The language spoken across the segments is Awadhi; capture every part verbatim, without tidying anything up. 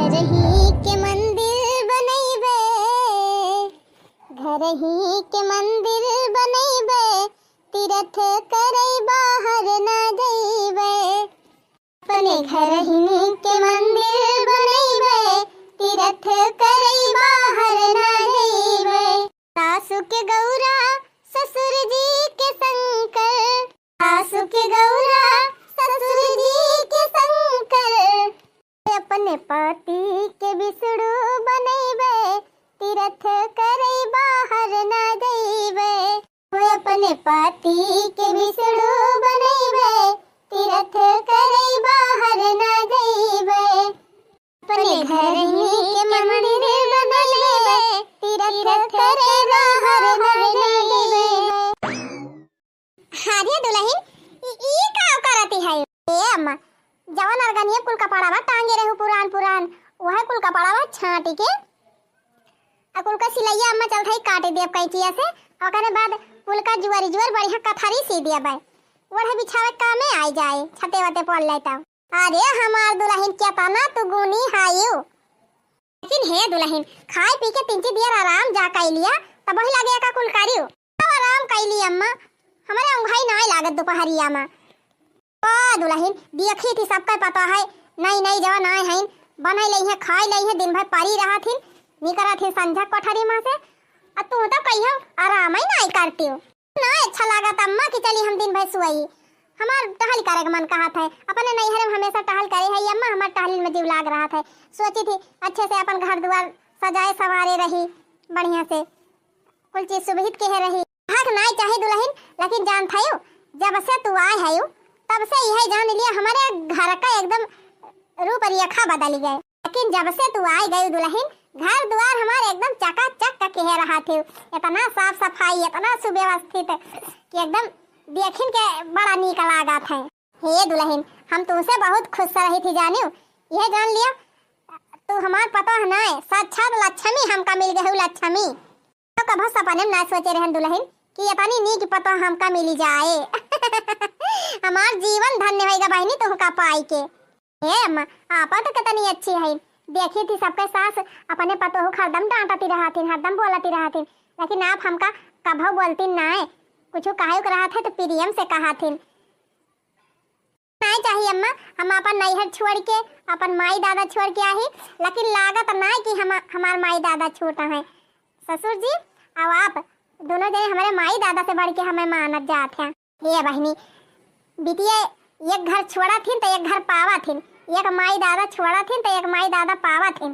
घरही के मंदिर बनैबे, घरही के मंदिर बनैबे, तीरथ करै बाहर ना जैबे। अपने घरही के मंदिर बनैबे, तीरथ करै बाहर ना जैबे। सासु के गौरा, ससुर जी के शंकर, सासु के गौरा, ससुर जी के शंकर। अपने पति के विष्णु बनैबे, तीरथ करै बाहर ना जैबे। अपने पति के विष्णु बनैबे, तीरथ करै बाहर ना जैबे। अपने घरही के मंदिर बनैबे, तीरथ करै बाहर ना जैबे। अरे दुलहिन, ई, ई का करती है? ए अम्मा, जवन अरगनिया कुल कपड़ावा टांगे रहू पुरान पुरान, वह कुल कपड़ावा छांटी के आ कुल का सिलैया अम्मा चलत है काटे देब कैंचिया से, ओकरे बाद कुल का जुआरी जुआर बढ़िया कथरी सी देब है। ओढ़े बिछावे कामे आई जाए, छते वते पड़ ले तब। अरे हमार दुलहिन, केतना तू गुनी हायू। लेकिन हे दुलहिन, खाए पी के तिनची दियर आराम जा कइ लिया, तब वही लगे का कुल करियो। तब आराम कइ ली अम्मा, हमरे उंघाई नाई लागत दुपहरिया में। ओ दुलहिन, देखी थी सबके पता है, नई नई जवन आए हईन, बनाई लई है, खाई लई है, दिन भर परी रहत हिन, निकरत हिन संझा कोठरी में से, आ तू तो कहियो आराम ही नाई करती हो। ना अच्छा लागत अम्मा कि चली हम दिन भर सोई। हमार टहल करे के मन कहत है। अपने नैहर में हमेशा टहल करे है अम्मा, हमार टहल में जीव लाग रहत है। सोची थी अच्छे से अपन घर दुआर सजाए संवारे रही बढ़िया से, कुल चीज सुविहित के रही। हक नाई चाहे दुलहिन, लेकिन जानत हयो, जब से तू आए हयो, तब से यह जान लिया हमारे घर का एकदम रूप रेखा बदल गए। लेकिन जब से तू आए गई दुलहिन, घर दुआर हमार एकदम चकाचक का कहे रहत है। इतना साफ सफाई, इतना सुव्यवस्थित कि एकदम देखिन के बड़ा नीक लागत है। हे दुलहिन, हम तुमसे बहुत खुश रही थी जानियो। यह जान लिया, तू हमार पतोह नाय, साक्षात लक्ष्मी हमका मिल गई, लक्ष्मी। तो कभो सपने में ना सोचे रहन दुलहिन कि इतनी नीक पतोह हमका मिली जाए। हमार जीवन धन्य होइगा बहिनी तुहका पाई के। हे अम्मा, आपा तो कितनी अच्छी है। देखी थी सबके सास अपने पतोह को हरदम डांटती रहथिन, हरदम बोलती रहथिन, लेकिन आप हमका कभो बोलती ना है। कुछ कहे के रहत है तो प्रेम से कहथिन। नाय चाहिए अम्मा, हम अपन नैहर छोड़ के, अपन माई दादा छोड़ के आही, लेकिन लागत नाय कि हम, हमार माई दादा छूटा है। ससुर जी, अब आप दोनों जने हमारे माई दादा से बढ़ के हमें मानत जात हैं। ए बहिनी, बिटिया एक घर छोड़ा थिन तो एक घर पावा थिन, एक माई दादा छोड़ा थिन तो एक माई दादा पावा थिन।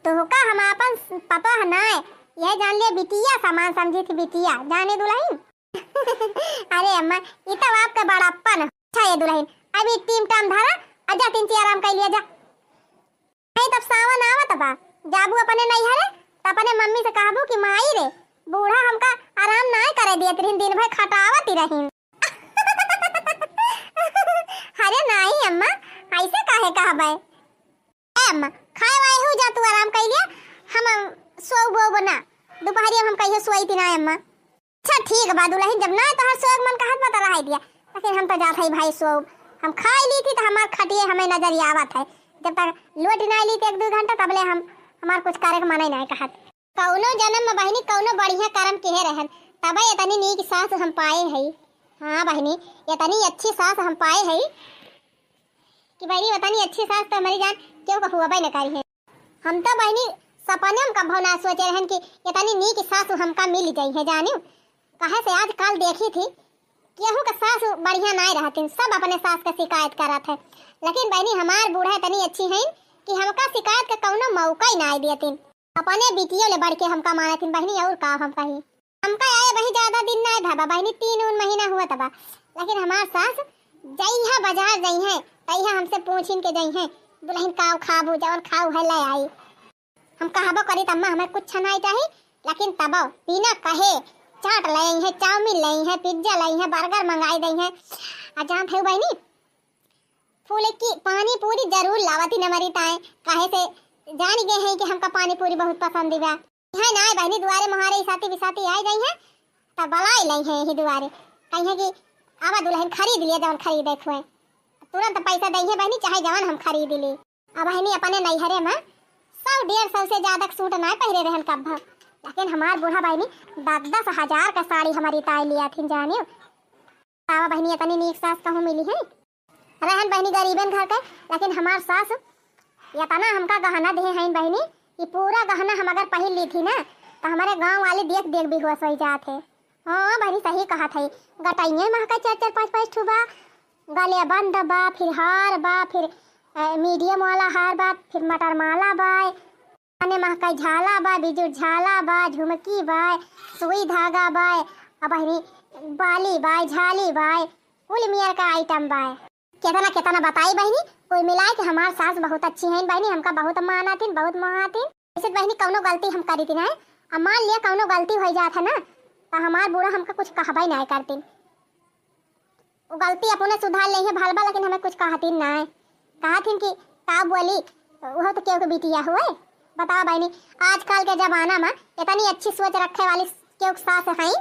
तोहका हम आपन स-, पतोह नाय, यह जान ले बिटिया समान समझी थी बिटिया, जाने दुलहिन। अरे अम्मा, ई तो आपका बड़प्पन। अच्छा ये दुलहिन, अभी टीम टाम धरा, आ जा तिनची आराम कर लिया जा। नहीं तब सावन आवत बा, जाबू अपने नैहरे, त अपने मम्मी से कहबू कि माई रे, बूढ़ा हमका आराम नाय करे दियत रहिन, दिन भर खटावत ही रहिन। अरे नाई अम्मा, ऐसे काहे कहबे? ए अम्मा, खाए वाए हो जा, तू आराम कर लिया, हम सोब वोब ना, दोपहरिया में हम कहियो सोई थी ना अम्मा। अच्छा ठीक बा दुलहिन, जब ना तोहर सोए के मन कहत बा त रहाई दिया, लेकिन हम तो जात हई भाई सोब, हम खाई ली थी तो हमार खटिए हमें नजर आवत है, जब तक लोट ना ली थी एक दो घंटा तबले हम, हमार कुछ करे के मन ही नहीं कहत। कौनो जन्म में बहिनी कौनो बढ़िया कर्म किहे रहन, तबे इतनी नीक सास हम पाए हई। हाँ बहिनी, इतनी अच्छी सास हम पाए हई कि बहिनी इतनी अच्छी सास तो हमारी जान क्यों का हुआ न करी है। हम तो बहिनी सपने में कभो ना सोचे रहन कि इतनी नीक सास हमका मिल जाई है जानियो। कहे से आजकल देखी थी केहू के सास बढ़िया नाय रहतिन, सब अपने सास के शिकायत करत है। लेकिन बहिनी हमार बूढ़ा इतनी अच्छी हैं कि हमका शिकायत के कौनो मौका ही नाय देतिन। अपने बिटियो ले बढ़ के हमका मानतिन बहिनी, और का हम कही। हमका आए वही ज्यादा दिन नाय भा बा बहिनी, तीन उन महीना हुआ तबा, लेकिन हमार सास जइहा बाजार जइहे तइहा हमसे पूछिन के जइहे, दुलहिन काव खाबू, जवन खाऊ है ले आई। हम कहबो करी त अम्मा हमें कुछ नाय चाही, लेकिन तबो बिना कहे चाट लइहे, चाउमीन लइहे, पिज्जा लइहे, बर्गर मंगाई दइहे। आ जानत हऊ बहिनी, फूले की पानी पूरी जरूर लावती न मरी ताए, काहे से जान गए हैं कि हमका पानी पूरी बहुत पसंद बा। है ना बहिनी, दुआरे मुहारे ई साथी बिसाती आई गई हैं, तब बलाई लइहे ही दुआरे, कहिए कि आवा दुलहिन खरीद लिया जवन खरीदे खुए, तुरंत पैसा दइहे बहिनी, चाहे जवन हम खरीद ली। अब बहिनी अपने नैहरे में सौ डेढ़ सौ से ज्यादा के सूट नाय पहिरे रहन कब। लेकिन हमार बूढ़ा बहिनी दस दस हजार का साड़ी हमारी ताई लिया थिन जानियो। तावा बहिनी इतनी नीक सास कहूँ मिली है। रहन बहिनी गरीबन घर के, लेकिन हमार सास इतना हमका गहना दे हैं बहिनी, कि पूरा गहना हम अगर पहिर ली थी ना, तो हमारे गाँव वाले देख देख बेहोश हो जात है। हाँ बहिनी, सही कहा था। गटैये महका चार चार पाँच पाँच ठू बा, गले बंद बा, फिर हार बा, फिर, अ, मीडियम वाला हार बा, फिर मटर माला बा, अने महका झाला बा, बिजुर झाला बा, झुमकी बा, सुई धागा बा, अब बहिनी बाली बा, झाली बा, कुल मियर का आइटम बा। केतना केतना बताई बहिनी, कुल मिलाए के हमार सास बहुत अच्छी हैं बहिनी, हमका बहुत मानातिन, बहुत मोहातिन। जैसे बहिनी कौनो गलती हम करी थी ना, अब मान लिया कौनो गलती हो जात है ना, तो हमार बूढ़ा हमका कुछ कहबे ना करतिन। वो गलती अपने सुधार लेइहे भलबा, लेकिन हमें कुछ कहतिन ना है। कहतिन कि का बोली, वो तो केहू के बिटिया हुए। बताओ बहिनी, आजकल के जमाना में इतनी अच्छी सोच रखे वाली केहू के सास हैं?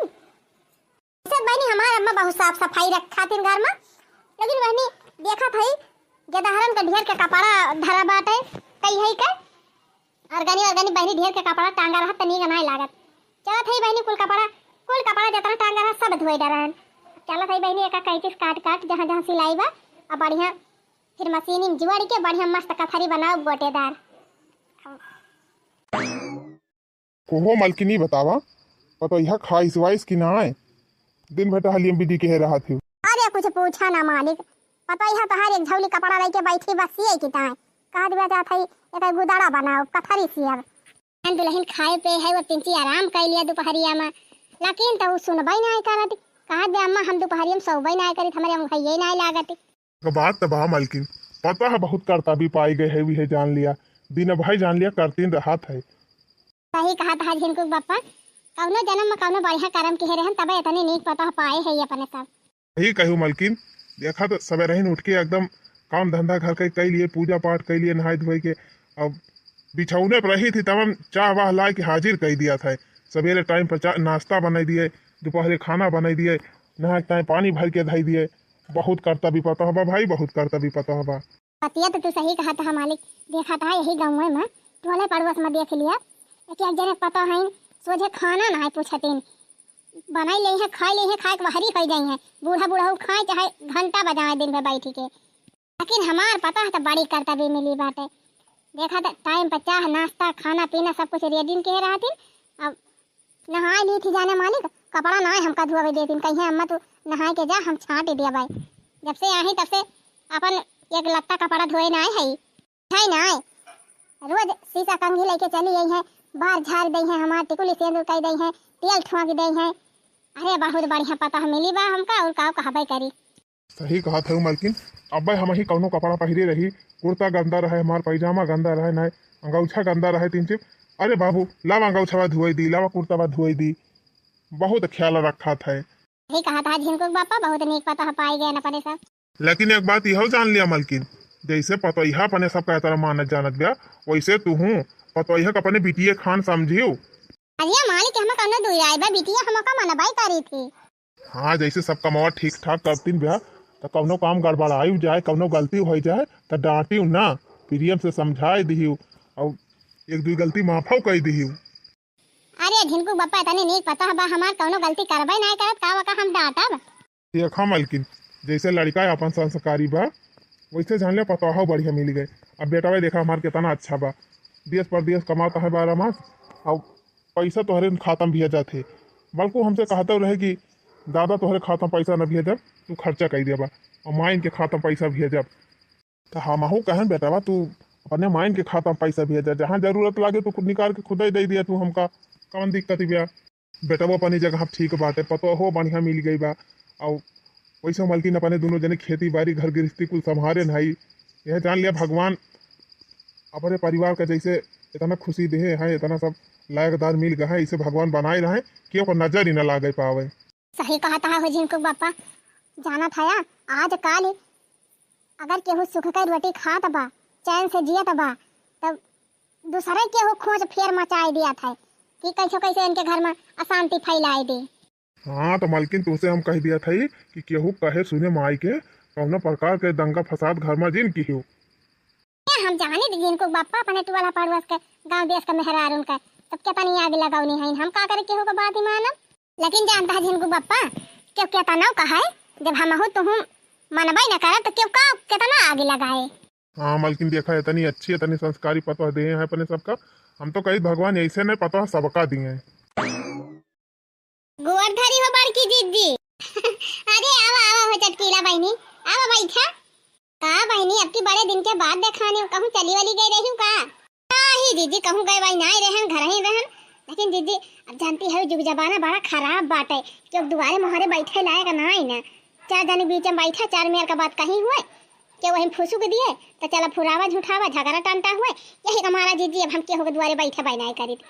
सब बहिनी हमार अम्मा बहुत साफ सफाई रखातिन घर में, लेकिन बहिनी देखत है गेदहरन के ढेर के कपड़ा धरा बाटे, कई है के अर्गनी अर्गनी बहिनी ढेर के कपड़ा टांगा रहत त नीक नाय लागत। चलत है बहिनी कुल कपड़ा, कुल कपड़ा जितना टांगा रहत सब धोए डरन। चलत है बहिनी एका कैंची से काट काट जहाँ जहाँ सिलाई बा, अब बढ़िया फिर मशीनी में जुआड़ी के बढ़िया मस्त कथरी बनाओ गोटेदार। कोहो मलकिनी बतावा, पतोहिया खाइस वाइस कि नाय? दिन भर टहलियम बिदी के रहत हिउ। अरे कुछ पूछा ना मालिक, पतोहिया तोहार एक झौली कपड़ा लइके बैठी बस सिए की ताय। कह दिया जात है एक गुदड़ा बनाओ, कथरी सियब। हम दुल्हन खाए पे है, वो पिंची आराम कर लिया दोपहरिया में, लेकिन तो उ सुनबे नाय करत। कह दे अम्मा हम दोपहरिया में सोबे नाय करित, हमारे हम भइये नाय लागत। बात त बा मलकिन, पता है बहुत करता भी पाई गए है, भी है जान लिया, दिन भाई जान लिया करतीन रहत है। सही कहत हा झिनकू के बप्पा, कौनो जन्म में कौनो बढ़िया कर्म किहे रहन, तबे इतनी नीक पतोह पाए है ये अपने सब। सही कहू मलकिन, देखा तो सवेरे ही उठ के एकदम काम धंधा घर के कई लिए, पूजा पाठ कई लिए, नहाए धोए के, अब बिछौने पर रही थी तब हम चाह वाह लाए के हाजिर कई दिया था। सवेरे टाइम पर चा-, नाश्ता बनाई दिए, दोपहरे खाना बनाई दिए, नहाए के टाइम पानी भर के धई दिए। बहुत करता भी पतोह बा भाई, बहुत करता भी पतोह बा। बतिया तो तू सही कहत हा मालिक, देखत हा यही गाँव में, टोले पड़ोस में देख लिया, एक एक जने पतोह हैं, सोझे खाना ना है पूछतीन, बनाई ले हैं, खाई ले हैं, खाए के बहरी हो जाई हैं, बूढ़ा बूढ़ा खाए चाहे घंटा बजाए दिन भर बैठी के। लेकिन हमार पतोह तो बड़ी करतबी मिली बाटे, देखा तो टाइम पर चाह नाश्ता खाना पीना सब कुछ रेडी के रहतीन। अब नहाए ली थी जाने मालिक, कपड़ा नाय हमका धोवे देतीन, कहिए अम्मा तू नहाए के जा, हम छांट दिया भाई। जब से आई तब से अपन एक लत्ता कपड़ा धोए नाय है, है नाय। रोज शीशा कंघी लेके चली आई है, बाहर झाड़ दई है, हमार टिकुली सेंदूर कर दई है, तेल ठोंक दई है। अरे बहुत बढ़िया पतोह मिली बा हमका, और का कहबे करी। सही कहत हऊ मलकिन, अब्बे हमही कौनो कपड़ा पहिरे रही, कुर्ता गंदा रहे, हमार पैजामा गंदा रहे, नाय अंगौछा गंदा रहे, तीन टिप, अरे बाबू, लावा अंगौछवा धोई दी, लावा कुर्तावा धोई दी, बहुत ख्याल रखत है। सही कहत हा झिनकू के बप्पा, बहुत नीक पतोह पाई गए न अपने सब। लेकिन एक बात इहो जान लिया मलकिन, जैसे पतोहिया अपने सबका एतना मानत जानत बा, वैसे तू हूँ पतोहिया के अपने बिटिये खान समझियो। अरे मालिक, हमें कौनो दुई राय बा, बिटिया हमका मनबाई करी थी। हाँ, जैसे सब कमावा ठीक ठाक करतीन ब्या, त कौनो काम गड़बड़ाई जाए, कौनो गलती हो जाए, त डांटियो ना, प्रेम से समझाए दिहियो, और एक दुई गलती माफो कर दिहियो। अरे झिनकू बप्पा, इतनी नीक पतोह बा हमार, कौनो गलती करबे नाय करत, का वका हम डांटब? देखा मलकिन, जैसे लड़का अपन संस्कारी बा, वैसे जान ले पतोह बढ़िया मिल गए। अब बेटा भाई देखा हमार कितना अच्छा बा, देश परदेश कमाता है बारह मास, और पैसा तोहरे खाता में भेजत है। बल्कि हमसे कहते रहे कि दादा तोहरे खाता में पैसा न भेजब, तू खर्चा कर देबा, और माइन के खाता में पैसा भेजब। तो हमहू कहन बेटवा तू अपने माइन के खाता में पैसा भेजा, जहाँ जरूरत लागे तो खुद निकाल के खुदे दे दिया तू हमका, कौन दिक्कत बा? बेटवा अपनी जगह ठीक बाटे, पतोहो बढ़िया मिल गई बा, और वैसे मलकिन अपने दोनों जने खेती बाड़ी घर गृहस्थी कुल संभारे नाई। यह जान लिया भगवान अपने परिवार का जैसे इतना खुशी देहे हैं, इतना सब लायकदार मिल गए हैं, इसे भगवान बनाए रहे कि ओकर नजर ही न लागे पावे। सही कहत हा हो झिनकू बप्पा, जानत हया आजकल अगर केहू सुख के रोटी खात बा, चैन से जियत बा, तब दूसरे केहू खोज फेर मचाए दिया था कि कैसे कैसे इनके घर में अशांति फैलाए दे। हाँ, तो मलकिन तुमसे हम कह दिया था कि केहू कहे सुने माई के कौनो प्रकार के दंगा फसाद घर में जिन किहो। ए हम जानी दे झिनकू बप्पा अपने टोला पड़ोस के, गाँव देश के मेहरारून के, तब केतनी आग लगौनी है, हम का करे केहू के बात ही मानब। लेकिन जानता है झिनकू बप्पा, केहू केतनो कहे, जब हमहू तुहू मनबे न करब तो केहू का केतना आग लगाए। हाँ मलकिन, देखा इतनी अच्छी, इतनी संस्कारी पतोह दिए हैं अपने सबका। हम तो कही भगवान ऐसे नहीं पतोह सबका दिए हैं। गोड़ धरी हो बड़की जिज्जी। अरे आवा, आवा हो चटकीला बहिनी, आवा बैठा। का बहिनी, अब की बड़े दिन के बाद देखानी, कहूँ चली वली गई रही का? नाही जिज्जी, कहूँ गए वही नाही रहन, घर ही रहन। लेकिन जिज्जी, अब जानती है जुग जमाना बड़ा खराब बाटे, केहू दुआरे मोहरे बैठे लायक नाही ना। चार जने बीच में बैठा, चार मेर का बात कहीं हुए, केहू वही फुसुक दिए, तो चला फुरावा झुठावा झगड़ा टंटा हुए। यही का मारा जिज्जी, अब हम केहू के दुआरे बैठे बाई नाही करीत।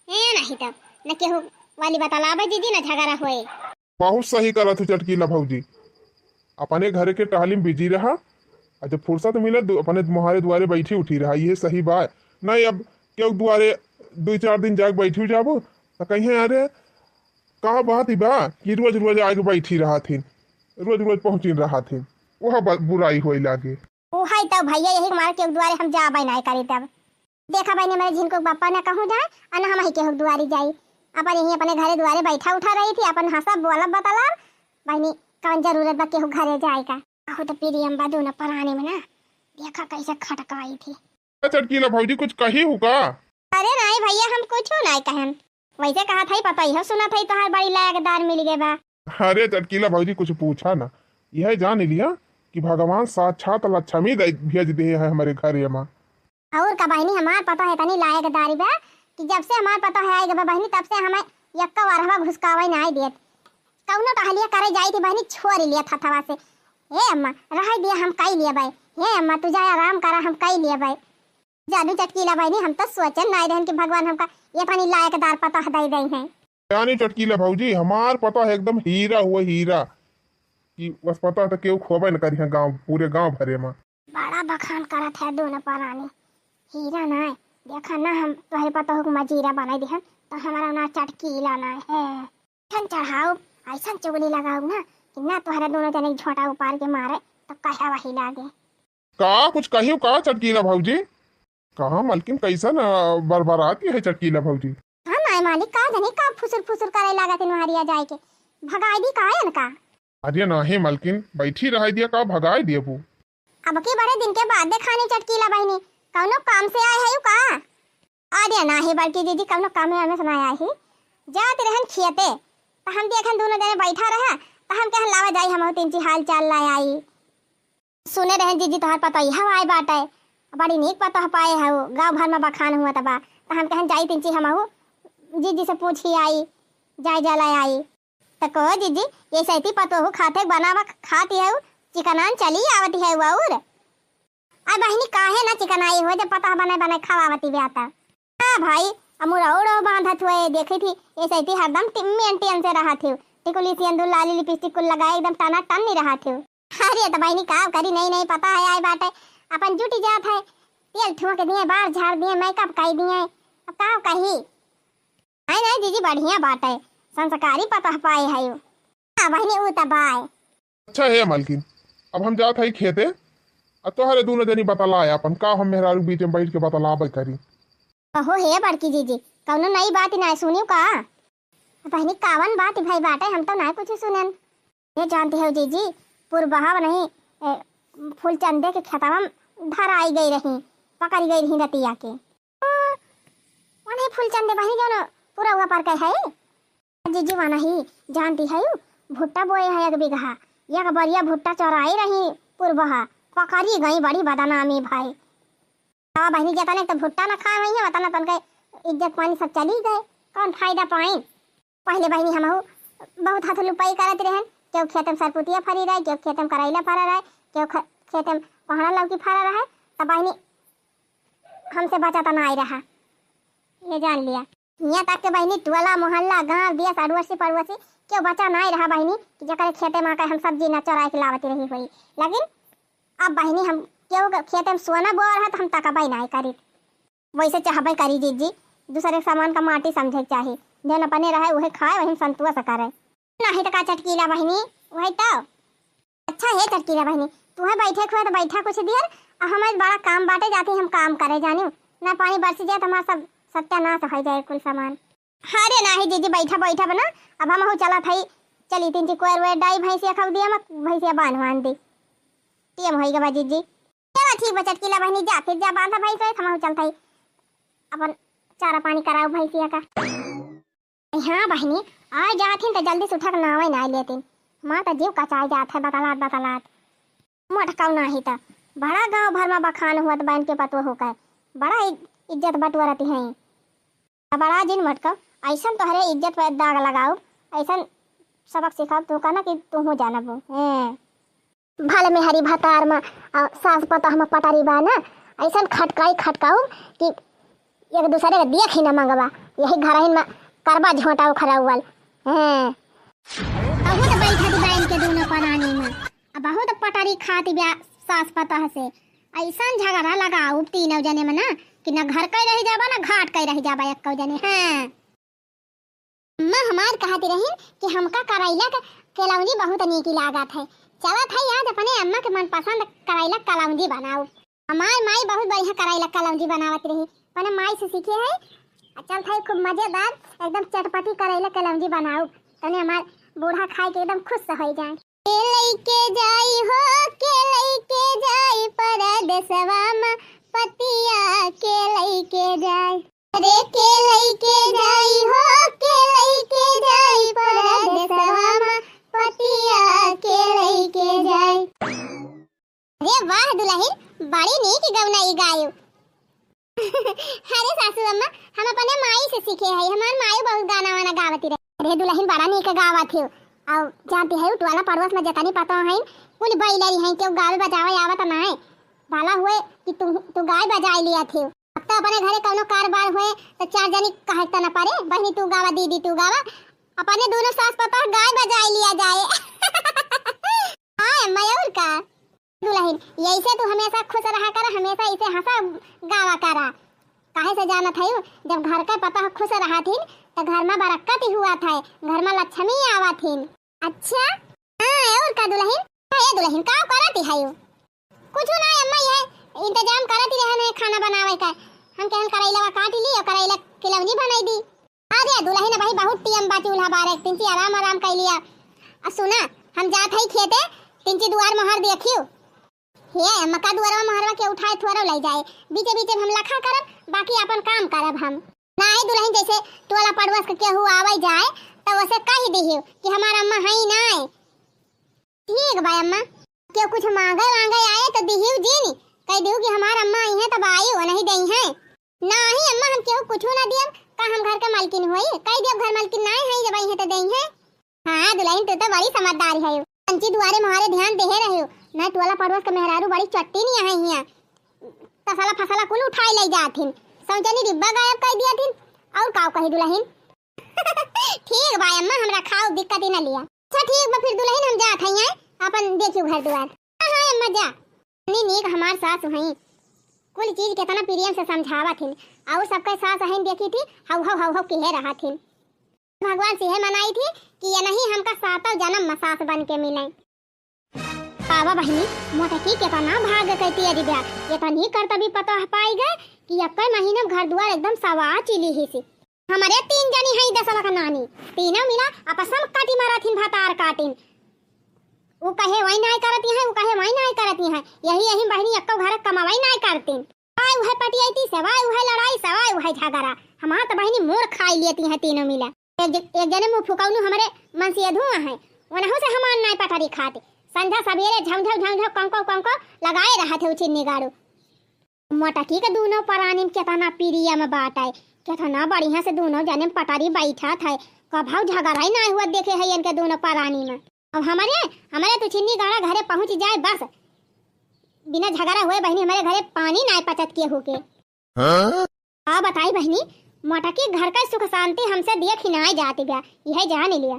ए नाही तब, न केहू वाली बतलावे जिज्जी, न झगड़ा होए। बहुत सही करत हो चटकीला भौजी, अपने घरे के टहली में बिजी रहा, और जब फुर्सत मिले दु-, अपने मोहारे दुआरे बैठी उठी रहा, ये सही बात। नहीं अब केहू दुआरे दो चार दिन जाके बैठी जाबो, तो कहीं अरे का बात ही बा कि रोज रोज आके बैठी रहा थी, रोज रोज पहुँची रहा थी, वह ब-, बुराई होए लागे। उहाई तो भैया यही मार केहू दुआरे हम जाबे नहीं करी तब। देखा बहिनी, हमरे झिनकू के बप्पा न कहूँ जाए, और न हमही केहू के दुआरी जाई। अपन यहीं अपने घरे दुआरे बैठा उठा रही थी, अपन हंसब बोलब बतलाब। बहिनी, कौन जरूरत बा केहू घरे जाए का? कहू तो प्रियम बा दोनों परानी में ना, देखा कैसे खटकाई थी। ए चटकीला भौजी, कुछ कही हु का? अरे नहीं भैया, हम कुछ नहीं कहन। वैसे कहा था ही, पता ही हो, सुना था ही तोहार बड़ी लायकदार मिल गए बा। अरे चटकीला भौजी, कुछ पूछा ना, यह जान लिया कि भगवान साक्षात लक्ष्मी दे-, भेज दे है हमारे घरे में। और का बहिनी, हमार पतोह इतनी लायकदारी बा कि जब से हमार पतोह आए गए बा बहिनी, तब से हमें यक्का वरहवा घुसकावे ना देत। कौनो टहलिया करे जाई थी बहिनी, छोड़ लिया थथवा से। "हे अम्मा, रह दिया, हम कई लिया बाई। हे अम्मा, तू जाए आराम करा, हम कई लिया बाई।" जादू चटकीला बहिनी, हम तो सोचन नाई रहन कि भगवान हमका इतनी लायकदार पतोह दे दे हैं। यानी चटकीला भौजी, हमार पतोह एकदम हीरा हुआ, हीरा, कि बस पतोह तो केहू खोबे न करी है गाँव, पूरे गाँव भरे में। बड़ा बखान करत है दोनों परानी। हीरा ना है, देखा ना हम तोहरे पतोह के मजीरा बनाई दिहन, तो हमारा ना चटकीला ना है। ऐसन चढ़ाऊ, ऐसन चुगली लगाऊ ना कि ना तोहरे दोनों जने के झोंटा उपार के मारे, तो कहे वही लागे। का कुछ कहियो का चटकीला भौजी? कहाँ मलकिन, कैसन, अ, बरबरात है चटकीला भौजी? हाँ नाय मालिक, का जनी का फुसुर फुसुर करे लागत है नोहरिया जाए के, भगाई दी का इनका? अरे नाही मलकिन, बैठी रह दिया का, भगाई दिया बू। अब की बड़े दिन के बाद देखानी चटकीला बहिनी, कौनो काम से आए है का? अरे नाही बड़की दीदी, कौनो काम में से ना आए ही, जात रहन खियते, तो हम देखन दोनों जने बैठा रहा, तो हम कहन लावा जाई हम तीन ची हाल चाल ला आई। सुने रहन जीजी तोहार पतोहिया आए बाटे, बड़ी नीक पतोह पाए हऊ, गाँव भर में बखान हुआ तबा। त हम कहन जाई तिनची हमहू जीजी से पूछी आई, जाए जाला आई। त कहो जीजी, ये सैती पतोहू खाते बनावा खाती हऊ, चिकनान चली आवती है और। आ बहिनी काहे ना चिकनाई हो जब पतोह बने बने खवावती ब्याता। हाँ भाई, अमुरौड़ो बांधत हुए देखी थी, ये सैती हरदम टिम्मी एंटियन से रहा थी, टिकुली सिंदूर लाली लिपस्टिक कुल लगाए एकदम टना टन नहीं रहा थी। अरे त बहिनी का करी, नई नई पतोह आए बाटे, अपन जुटी जात है, तेल ठुमक दिए, बार झाड़ दिए, मेकअप कई दिए, अब का कही। नहीं नहीं जीजी बढ़िया बाटे, संस्कारी पतोह पाए है। हाँ बहिनी ऊ त बाय। अच्छा हे मलकिन, अब हम जात हई खेते, आ तोहरे दूनो जनी बतलाए अपन, का हम मेहरारू बीच में बैठ के बतलाबे करी। अहो हे बड़की जीजी, कौनो नई बात ना सुनियो का? बहिनी कावन बात भाई बाटे, हम तो ना कुछ सुनन। ये जानती हो जीजी, पुरबहा नहीं, ए, फूलचंदे के खेतवा में धराई गई रही, पकड़ी गई रही रतिया के। ओ, वनही फूलचंदे बहिनी जौन पुरौआ पर के है। जीजी वनही जानती है, भुट्टा बोए है एक बीघा, एक बरिया भुट्टा चोराई रही पुरबहा, पकड़ी गई, बड़ी बदनामी भाई। अब बहिनी जतने तो भुट्टा न खाए हुई है, वतना तनके इज्जत पानी सब चली गए, कौन फायदा पाइन? पहले बहिनी हमहू बहुत हाथ लुपाई करत रहन, केहू खेत में सरपुतिया फरी रहे, केहू खेत में करैला फरा रहे, केहू ख-, खेत में कोहड़ा लौकी फरा रहे, तब बहिनी हमसे बचा त ना आई रहा, ये जान लिया। हियाँ तक के बहिनी टोला मोहल्ला गाँव देश अड़ोसी पड़ोसी केहू बचा ना आई रहा बहिनी कि जकरे खेते में आके हम सब्जी ना चोराए के लावती रही हुई। लेकिन अब बहिनी हम केहू के खेते में सोना बोआ रहा तो हम तकबे ना करी। वैसे चाहबे करी जीजी, दूसरे के सामान का माटी समझे के चाही, जौन अपने रहे उहे खाए, वही में संतोष करे। नहीं तो का चटकीला बहिनी, वही तो। अच्छा हे चटकीला बहिनी, तुहे बैठे खुए तो बैठा कुछ देर, हमार बड़ा काम बाटे, जाती हम काम करे जानियो, ना पानी बरस जाए तो हमार सब सत्यानाश होइ जाए कुल सामान। अरे नाही जीजी, बैठा बैठा बना, अब हमहू चलत हई, चली तीन ची कोयर वोयर डाई, भैंसिया खाऊ दिया, मैं भैंसिया बांध बांध दी, टीएम होई गवा जीजी। चला ठीक बा चटकीला बहिनी, जा फिर जा बांधा भैंस वैंस, हमहू चलत हई अपन चारा पानी कराऊ भैंसिया का। हाँ बहिनी, आ जाथिन त जल्दी से उठा के नहावे ना लेतिन। हमार त जीव कचाई जात है बतलात बतलात। मोटकऊ नाही त बड़ा गांव भर में बखान हुअत बन के पतोह होकर। बड़ा इज-, इज्जत बटोरती हैं। अब बड़ा जिन मोटकऊ, ऐसन तोहरे इज्जत पर दाग लगाऊ, ऐसन सबक सिखाऊ तू कहना कि तू हो जानबू। हैं। भल मेहरी भतार में, आ, सास पतोह में पटरी बा ना, ऐसन खटकाई खटकाऊ कि एक दूसरे के देख ही न मंगवा। यही घरहिन में करबा झोंटा उखरौवल। हैं। बहुत बैठा दी बा इनके दूनो परानी में। आ बहुत पटरी खाती बा सास पतोह से। ऐसन झगड़ा लगाऊ तीनों जने में ना कि न घर कई रह जाबा, न घाट कई रह जाबा एक्को जने। हैं। अम्मा हमार कहत रहिन कि हमका करैला के कलौंजी बहुत नीक लागत है। चलत है आज अपने अम्मा के मनपसंद करैला कलौंजी बनाऊ। हमार माई बहुत बढ़िया करैला कलौंजी बनावत रही, अपने माई से सीखे है। आ चलत है खूब मजेदार एकदम चटपटी करैला कलौंजी बनाऊ, तने हमार बूढ़ा खाए के एकदम खुश हो जाए। के लइके जाई हो, के लइके जाई परदेसवा में पतिया, के लइके जाई। अरे के लइके जाई हो, के लइके जाई परदेसवा में पतिया, के लइके जाई। अरे वाह दुलहिन, बड़ी नीक गवना ई गायू। अरे सासू अम्मा, हम अपने माई से सीखे हई, हमार माई बहुत गाना वाना गावती रहे। अरे दुलहिन बड़ा नीक गावत हियो। अउ जानती है टोला पड़ोस में जतनी पतोह हैं, कुल बैलरी हैं, केहू गावे बजावे आवत ना है। भला हुए कि तू, तू गाय बजाए लिया थे। अब तो अपने घरे कौनो कारबार हुए तो चार जनी कहे त न पड़े, बहिनी तू गावा, दीदी तू गावा, अपने दूनो सास पतोह गाय बजाए लिया जाए। हाँ अम्मा, और का? दुलहिन, यैसे तू हमेशा खुश रहा कर, हमेशा इसे हंसा गावा करा। काहे से जानत हयू, जब घर के पतोह खुश रहत हिन, त घर में बरक्कत ही हुआ था, घर में लक्ष्मी आवत हिन। अच्छा? हाँ, और का दुलहिन? हाँ, ए दुलहिन, का करत हयू? कुछ ना अम्मा, ये इंतजाम करत ही रहन है खाना बनावे का। हम कहन करैलवा काट ली और करैला किलौंजी बनाई दी। अरे दुलहिन, अबही बहुत टीएम बा, चूल्हा बारे, तिनची आराम आराम कर लिया। आ सुना, हम जात हई खेते, तिनची दुआर मोहर देखियो। हे अम्मा, का दुआरवा मोहरवा के उठाए थोरो ले जाए, बीचे बीचे हम लखा करब, बाकी अपन काम करब हम। नाही दुलहिन, जैसे टोला पड़ोस के केहू आवे जाए, तो उसे कह दिहियो कि हमार अम्मा हई नाय। ठीक बा अम्मा, केहू कुछ मांगे वांगे आए तो दिहियो जिन, कह दियो कि हमार अम्मा आई हैं तब आइयो, नहीं देई हैं। नाही अम्मा, हम केहू कुछ ना दियब, का हम घर के मालकिन होई? कह दियब घर मालकिन नाही है, जब आई हैं तो देई हैं। हाँ दुलहिन, तू तो बड़ी समझदार है, पंची दुआरे मोहरे ध्यान देहे रहे, नहीं टोला पड़ोस के मेहरारू बड़ी चट्टी नहीं है हियाँ, तसला फसला कुल उठाए ले जात हिन, सौचनी डिब्बा गायब कर दिया थिन, और काव कही दुलहिन। ठीक बा अम्मा, हमरा खाओ दिक्कत ही ना लिया। अच्छा ठीक बा, फिर दुलहिन हम जात हई, अपन देखियो घर दुआर। हाँ, हाँ, अम्मा जा। इतनी नीक हमार सास हईं, कुल चीज केतना प्रेम से समझावत हिन, और सबके सास हईं देखी थी, हौ, हौ, हौ, हौ, किहे रहत हिन। भगवान से यह मनाई थी कि ये नहीं हमका सातों जन्म में सास बन के मिले। बाबा बहिनी, मोटकी केतना भाग के तेज बा, एतनी करतबी पतोह पाई गए कि एक्के महीना में घर दुआर एकदम सवा चिली ही सी। हमरे तीन जनी हई दसवा का नानी, तीनों मिला आपस में काटी मारत हिन, भतार काटिन। उ कहे वही नाय करती हैं, उ कहे वही नाय करती हैं। यही, यही बहिनी एक्को घर कमावई नाय करतीन। सवाई उहे पटियाईती, सवाई उहे लड़ाई, सवाई उहे झगड़ा। हमार तो बहिनी मोर खाई लेती हैं तीनों मिला। एक ज-, एक जने मुँह फुकौनू हमरे मन से अधुआ हैं, उनहु से हमार नाय पटरी खाते। संझा सबेरे झमझम झमझम कंको कंको लगाए रहत है उ चिन्नी गाड़ू। मोटकी के दूनो परानी में केतना प्रेम बाटे, केतना बढ़िया से दूनो जने में पटरी बैठत है, कभौ झगड़ा ही नाय हुआ देखे है इनके दूनो परानी में। अब हमरे, हमरे तो चिन्नी गाड़ा घरे पहुँच जाए बस, बिना झगड़ा हुए बहिनी हमरे घरे पानी नाय पचत केहू के। हाँ? का बताई बहिनी, मोटकी घर का सुख शांति हमसे देख ही नाय जाती बा, यह जान लिया।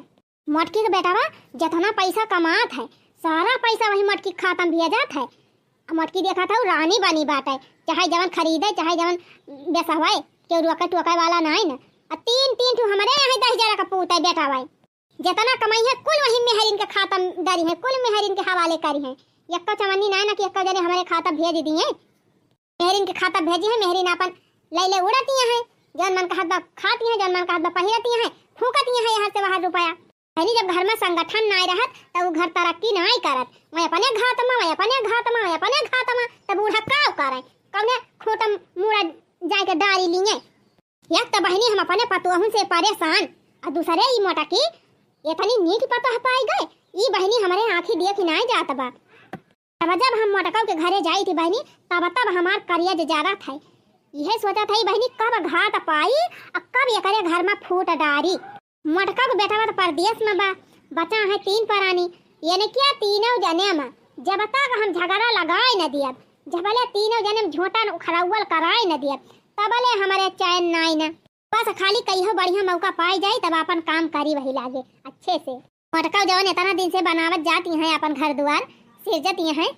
मोटकी के बेटावा जतना पैसा कमात है, सारा पैसा वही मोटकी के खाता में भेजत है। आ मोटकी देखत है, रानी बनी बाटे, चाहे जवन खरीदे, चाहे जवन बेसवाए, केहू रोके टोके वाला नाई न। आ तीन, तीन ठू हमरे यहाँ दस हजार का पूत है बेटावा, जतना कमाई है, कुल वही मेहरिन के खाता में डरी है, कुल मेहरिन के हवाले करी है। एक्को चवन्नी नाहीं ना कि एक्को जने हमरे खाता भेज दिए। मेहरिन के खाता भेजी है, मेहरिन आपन लइ ले उड़तिया है, जौन मन कहत बा खातिया है, जौन मन कहत बा पहिरतिया है, फूंकतिया है यहाँ से वहाँ रुपया। बहिनी, जब घर में संगठन नाहीं रहत, तब उ घर तरक्की नाहीं करत। वहीं अपने घात में, वहीं अपने घात में, वहीं अपने घात में, तब बूढ़ा का करे? कौने खूंटा मुड़ा जाके डारी लिए? एक तो बहिनी हम अपने पतोहन से परेशान, और दूसरे ई मोटकी एतनी नीक पतोह पाई गए, ई बहिनी हमरे आँखी देख नाहीं जात बा। तब जब हम मोटकऊ के घरे जाई थी बहिनी, तब तब हमार करेज जरत है। इहे सोचत है बहिनी, कब घात पाई और कब एकरे घर में फूट डारी। मोटकऊ के बेटवा तो परदेस में बा, बचा है तीन परानी, यानी क्या तीनों जने में जब तक हम झगड़ा लगाए न दियब, जबले तीनों जने में झोंटा उखड़ौल कराए न दियब, तबले हमरे चैन नाई न। बस खाली कहियो बढ़िया मौका पाई जाई, तब आपन काम करी वही लागे अच्छे से। मोटकऊ जवन इतना दिन से बनावत जाती हैं आपन घर दुआर, सिरजती हैं,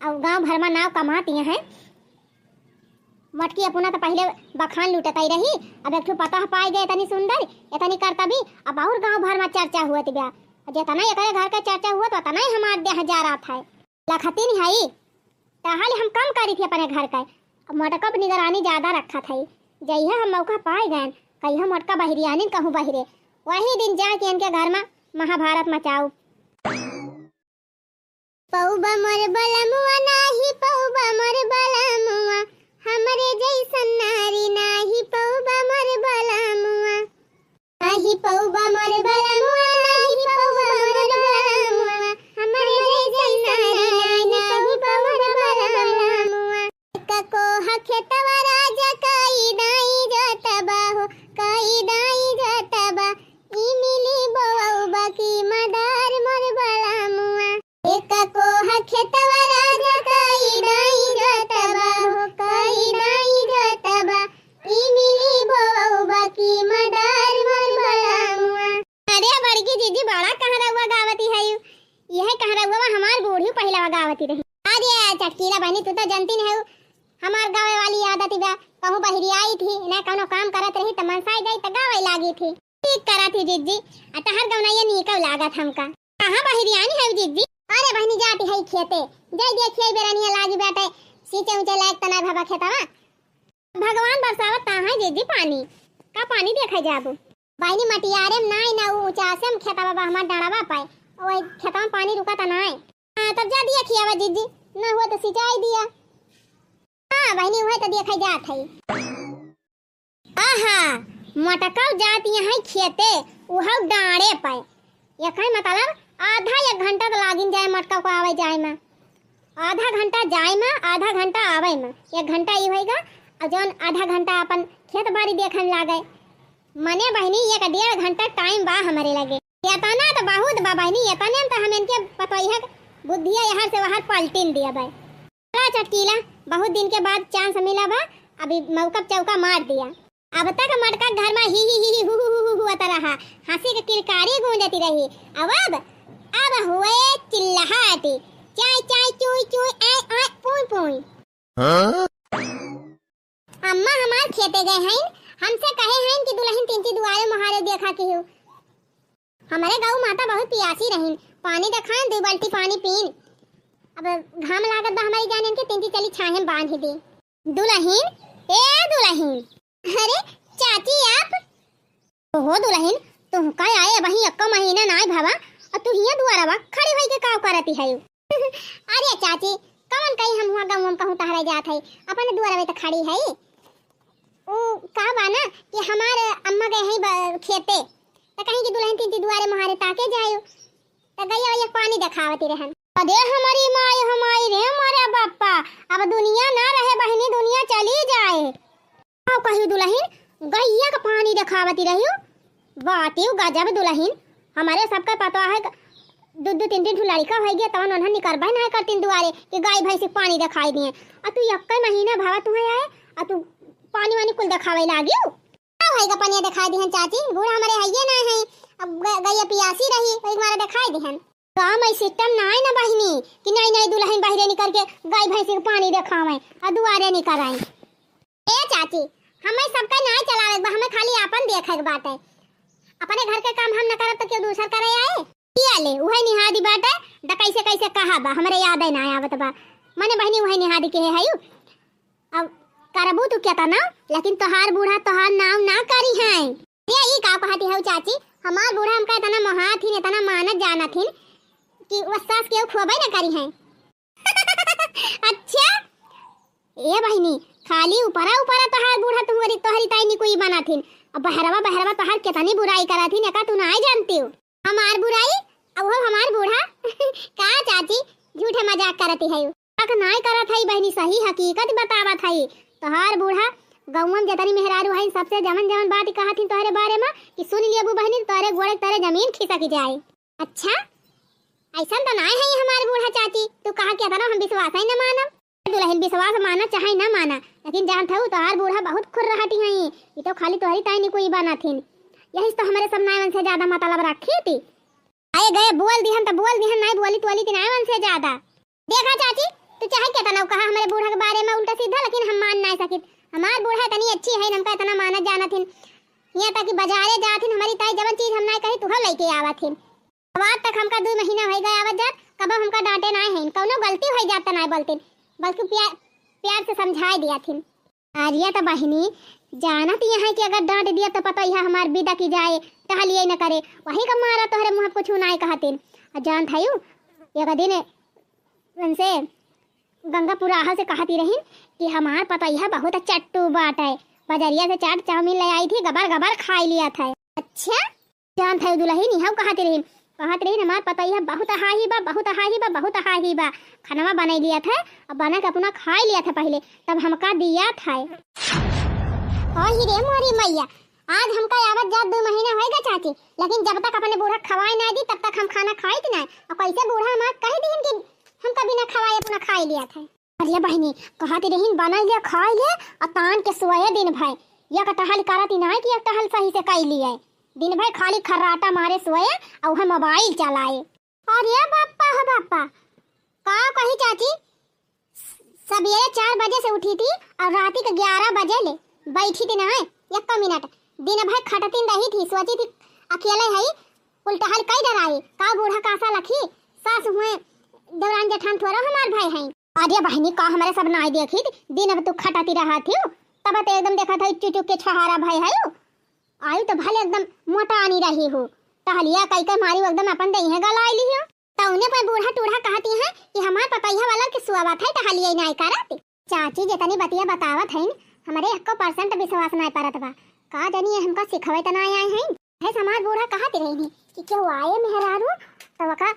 और गांव भर में नाव कमाती हैं। मोटकी अपना तो पहले बखान लूटत आई रही, अब एक ठो पतोह पाई गए, इतनी सुंदर, इतनी करतबी, अब और गांव भर में चर्चा हुआ बा। जितना एकरे घर के चर्चा हुआ, तो उतना ही हमार देह जा रहा था। लखती नहीं है, ताहले हम कम करी थी अपने घर का। अब मोटका पे निगरानी ज्यादा रखत है। जइहे हम मौका पाए गए, कहियो मोटका बहिरियानिन कहूँ बहिरे, वही दिन जाके इनके घर में महाभारत मचाऊ। पौबा मोर बलमुआ, नाही पौबा मोर बलमुआ, हमरे जैसन नारी नाही पौबा मोर बलमुआ। नाही पौबा मोर बलमुआ, नाही पौबा मोर बलमुआ, हमरे जैसन नारी नाही पौबा मोर बलमुआ। कको ह खेतवा राजा कई दाई जोतबा हो, कई दाई जोतबा, ई मिली बोअबा की मदार मोर बलमुआ। एक कोह खेतवा राजा कई दाई जोतबा हो, कई दाई जोतबा, ई मिली बोअबा की मदार मोर बलमुआ। अरे बड़की जीजी, बड़ा कहरौआ गावती है यू। यह कहरौआ हमार बूढ़ी पहिलवा गावती रही। अरे चटकीला बहिनी, तू तो जानती नहीं हो, हमार गावे वाली आदत बा, कहूँ बहिरी आई थी, न कौनो काम करत रही त मनसाई जाई त गावे लागी थी। ठीक करा थी जीजी, आ तहर गवनैया नीकौ लागत हमका। कहाँ बहिरियानी है जीजी? अरे बहिनी जाती है खेते, जाई देखिए बेरनिया लागी बाटे, सींचे ऊंचे लायक त नाय भवा खेतवा। भगवान बरसावत ता है जीजी पानी, का पानी देखे जाबू? बहिनी मटियारे में नाय ना, ऊ ऊंचासे में खेतवा बा हमार डंडवा पे, ओए खेतवा में पानी रुका ता नाय। हाँ तब जा दिया खियावा जीजी, ना हुआ तो सिंचाई दिया। हाँ बहिनी, उहे तो देखे जात है। आहा, मोटकौ जात यहाँ खेते, उहौ डाँड़े पे। यकै मतलब आधा एक घंटा तो लागिन जाए मोटकौ को आवे जाए में। आधा घंटा जाए में, आधा घंटा आवे में, एक घंटा ई होइगा, और जौन आधा घंटा अपन खेत बाड़ी देखे में लागे। मने बहिनी, एक डेढ़ घंटा टाइम बा हमरे लगे। एतना तो बहुत बा बहिनी, एतने में तो हम इनके पतोहिया के बुद्धिया यहर से वहर पलटिन दिया बा। चला चटकीला, बहुत दिन के बाद चांस मिला बा, अभी मौका पे चौका मार दिया। अब तक मोटका घर में ही ही ही ही हु हु हु हु हुआ रहा, हंसी के किलकारी गूंजती रही। अब अब अब हुए चिल्लाहट, चाय चाय चुई चुई आय आय पुई पुई। हाँ? अम्मा हमार खेते गए हैं, हमसे कहे हैं कि दुलहिन तिनती दुआरे मोहारे देखा किहू। हमरे गऊ माता बहुत पियासी रहिन, पानी देखान, दू बाल्टी पानी पीन। अब घाम लागत बा हमरी जान, इनके तिनती चली छाहे में बांध दी। दुलहिन, ए दुलहिन। अरे चाची आप? ओहो दुलहिन, तुहका आए अबहीं एक्को महीना नाय भवा, और तू हियां दुआरवा खड़ी होई के काव करती है? अरे चाची, कवन कही हम हुआ गऊ हम कहूँ टहरे जात है, अपने दुआरवे तो खड़ी है। ऊ का बा ना कि हमार अम्मा गए हैं ब-, खेते, तो कहीं कि दुलहिन तिनती दुआरे मोहारे ताके जायो, तो गैया वैया पानी देखावती रहन। अरे हमारी माई, हमारी रे, हमारे बापा, अब दुनिया ना रहे बहिनी, दुनिया चली जाए। आओ कहियो दुलहिन, गैया का पानी देखावती रहियो। बाटियो गजब दुलहिन, हमरे सबका पता है, दू दू तीन तीन ठो लड़का होइ गया, तवन उन्हन निकरबे ना करतीन दुआरे कि गाय भैंस के पानी देखाई दिए। आ तू एक्कै महीना भवा तुहे आए, आ तू पानी वानी कुल देखावे लागियो। का होइगा, पनिया देखाई दिहन चाची, बूढ़ा हमरे हइये ना है, अब ग-, गैया पियासी रही, वही हमारा देखाई दिहन। गाँव में सिस्टम ना है ना बहिनी कि नई नई दुलहिन बहिरे निकर के गाय भैंस के पानी देखावे और दुआरे निकर आए। ए चाची, हमें सबका नाय चलावे के बा, हमें खाली आपन देखे के बाटे। अपने घर के काम हम न करब तो केहू दूसर करे आए? किया ले, उहै निहादी बाटे, द कैसे कैसे कहा बा, हमरे याद है ना आवत बा। मने बहिनी उहै निहादी के है यू। अब करबू तू केतना, लेकिन तोहार बूढ़ा तोहार नाम ना करी है। ये ई का कहती हऊ चाची, हमार बूढ़ा हमका इतना मोहात हिन, इतना मानत जानत हिन कि वो सास के खोबे ना करी है। अच्छा, ए बहिनी, खाली ऊपरा ऊपरा तोहार बूढ़ा तुम्हारी, तोहरी ताई निकुई बनत हिन, अब बहरवा बहरवा तोहार केतनी बुराई करत हिन, एका तू नाय जानती हो। हमार बुराई? अब हो हमार बूढ़ा? का चाची, झूठे मजाक करती है। मजाक नाय करत है बहिनी, सही हकीकत बतावत है। तोहार बूढ़ा गौवा में जतनी मेहरारू है, सबसे जमन जमन बात कहत हिन तोहरे बारे में कि सुन लियबू बहिनी, तोहरे गोड़े के तरे जमीन खिसक जाए। अच्छा, ऐसन तो नाय है हमार बूढ़ा चाची, तू कहा के इतना हम विश्वास ही न मानब। दुलहिन विश्वास माना चाहे न माना, लेकिन जानत हऊ तोहार बूढ़ा बहुत खुर रहटी हैं, ई तो खाली तोहरी ताई निकुई बनत हिन। यही से तो हमरे सब नायवन से ज्यादा मतलब रखी थी। आए गए बोल दिहन तो बोल दिहन, नाय बोली तोली ती नायवन से ज्यादा। देखा चाची, तू चाहे केतना कहा हमरे बूढ़ा के बारे में उल्टा सीधा, लेकिन हम मान नाय सकित। हमार बूढ़ा इतनी अच्छी है, हमका इतना मानत जानत हिन। यहाँ तक कि बाजारे जात हिन, हमारी ताई जवन चीज हम नाय कही, तुहर लइके आवत हिन। अब आज तक हमका दुइ महीना होइ गए आवत जात, कबो हमका डांटे नाय हैं, कौनो गलती होइ जात त नाय बोलतिन, बल्कि प्यार, प्यार से समझाए दिया थिन। अरे त बहिनी, जानत यहाँ कि अगर डांट दिया त पता यह हमार बिदा की जाए, टहलिए न करे, वही का मारा तोहरे मुँह कुछ नाय कहतिन। आ जानत हयू, एक दिन उनसे गंगा पुराहा से कहती रहिन कि हमार पतैया बहुत चट्टू बाटे, बजरिया से चाट चाउमीन ले आई थी, गबर गबर खाई लिया था। अच्छा, जानत है दुलहिन, इहउ कहत रहिन, कहत रहिन, "हमार पतैया बहुत हाही बा, बहुत हाही बा, बहुत हाही बा। खानवा बनाई लिया था, अब बना के अपना खाई लिया था पहिले, तब हमका दिया था।" ओही रे मोरी मैया, आज हमका आवत जात दू महीना होइगा चाची, लेकिन जब तक अपने बूढ़ा खवाए ना दी, तब तक हम खाना खाइत ना। और कैसे बूढ़ा हमार कह दीन कि हमका बिना खवाए अपना खाई लिया था। अरे बहिनी, कहत रहिन, "बनाई ले, खाई ले, आ तान के सोए दिन भर। एक टहल करत ही नाय कि एक टहल सही से कई लिए। दिन भर खाली खर्राटा मारे सोए, आ उहे मोबाइल चलाए।" अरे बाप्पा हो बाप्पा, का कही चाची, सबेरे चार बजे से उठी थी और राती के ग्यारह बजे ले बैठी थी नाय, एक मिनट। दिन भर खटतिन रही थी, सोची थी, अकेले है, कुल टहल कई डराई, का बूढ़ा कासा लखी, सास हुए, दौरान जेठान थोड़ा हमार भाई हैं। अरे बहिनी, का हमरे सब नाई देखित? दिन अब तू खटती रहत हिउ, तब तो एकदम देखत हई चुचुक के छहारा भय हई। आयु तो भले एकदम मोटानी रही हो, टहलिया कई के मारी एकदम अपन देहे गलाई लिहियो। तौने पर बूढ़ा टूढ़ा कहती हैं कि हमार पतैया वाला के सुआवत है, टहलिया नाई करत। चाची जितनी बतिया बतावत हईन, हमरे एक्को percent विश्वास नाई परत बा। का जानी ये हमका सिखावे त नाई आए हैं। है समाज बूढ़ा कहत रही कि केहू आए मेहरारू, तो वका